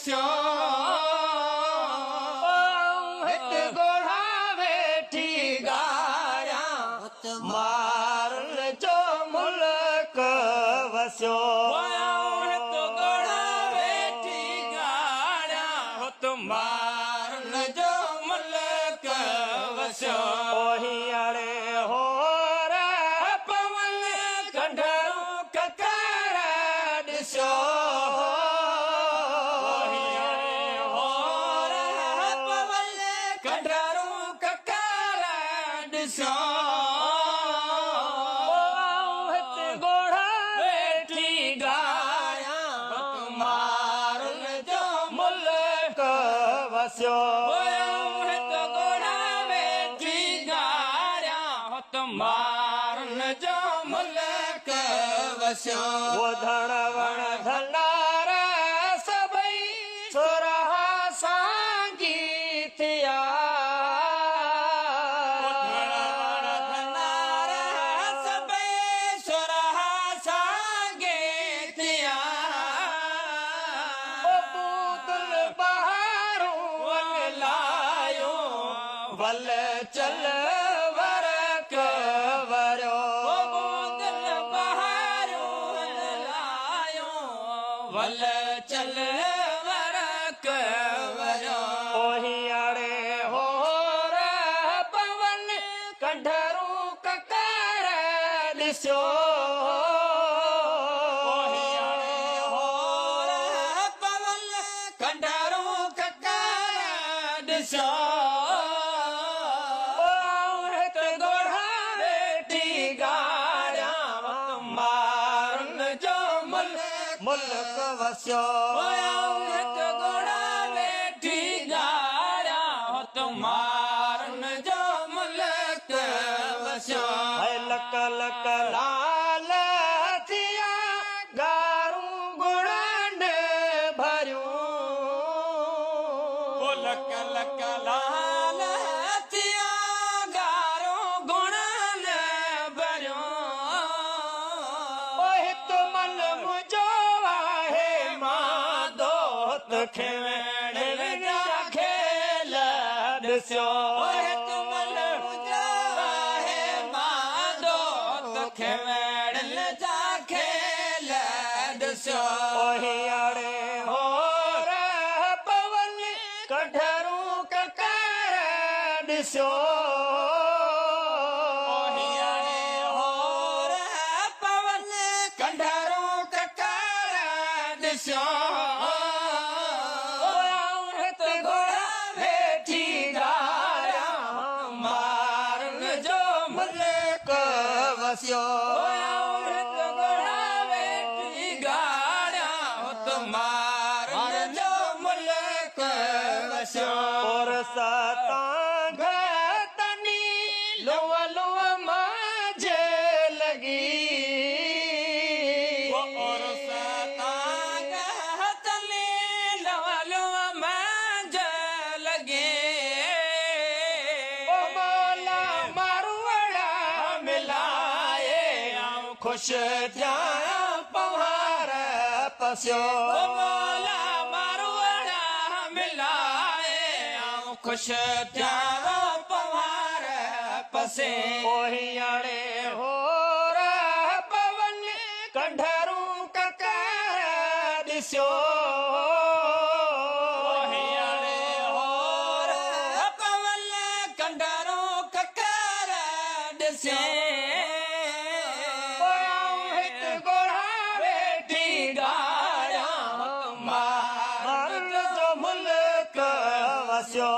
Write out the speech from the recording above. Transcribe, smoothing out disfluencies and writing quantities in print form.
ڏسيو. هت ڳوڙها ويٺي ڳاريان، مارن جو ملڪ وسيو. هت ڳوڙها ويٺي ڳاريان، هت مارن جو ملڪ وسيو. هينئڙي هور پون ڪنڍرو ڪڪر ڏسيو. هينئڙي هور پون ڪنڍرو ڪڪر ڏسيو. هت ڳوڙها ويٺي ڳايان، مارن جو ملڪ وسيو. هت ڳوڙها ويٺي ڳاريان، هت مارن جو ملڪ وسيو. ڌڻ وڻ ڌنار سڀئي سرها سانگي ٿيا. ڌڻ وڻ ڌنار سڀئي سرها سانگي ٿيا. بودل بهارون لايو، ول چل ورڪ وريو. بودل بهارون لايو، ول چل ورڪ وريو. هينئڙي هور پون ڪنڍرو ڪڪر ڏسيو. هينئڙي هور پون ڪنڍرو ڪڪر ڏسيو. هت ڳوڙها ويٺي ڳاريان، مارن جو ملڪ وسيو. هت ڳوڙها ويٺي ڳاريان، هت مارن جو ملڪ وسيو. لڪ لڪ لال ٿيا، گارون گڙن ڀريون. لڪ لڪ لال ٿيا، گارون گڻن ڀريون. هت من منهنجو آهي مادو، کيوڻ جا کيل ڏسيو. هت من منهنجو آهي مادو، کيوڻ جا کيل ڏسيو. هينئڙي هور پون ڪڍرو ڪڪر ڏسيو. هينئڙي هور پون ڪنڍرو ڪڪر ڏسيو. هت گهوڙا ويٺي ڳاريان، مارن جو ملڪ وسيو. هت گهوڙا ويٺي ڳاريان، هت مارن جو ملڪ وسيو. اور ستان تني لو لو ماجي لڳي. اور ستان تني لو لو ماجي لڳي. او مولا ماروئڙا ملائي، آئون خوش ٿيان پوهار پسيو. او مولا ماروئڙا ملائي، آئون خوش ٿيان پوهار پسي. هينئڙي هور پون ڪنڍرو ڪڪر ڏسيو. هينئڙي هور پون ڪنڍرو ڪڪر ڏسيو. هت ڳوڙها ويٺي ڳاريان، مارن جو ملڪ وسيو.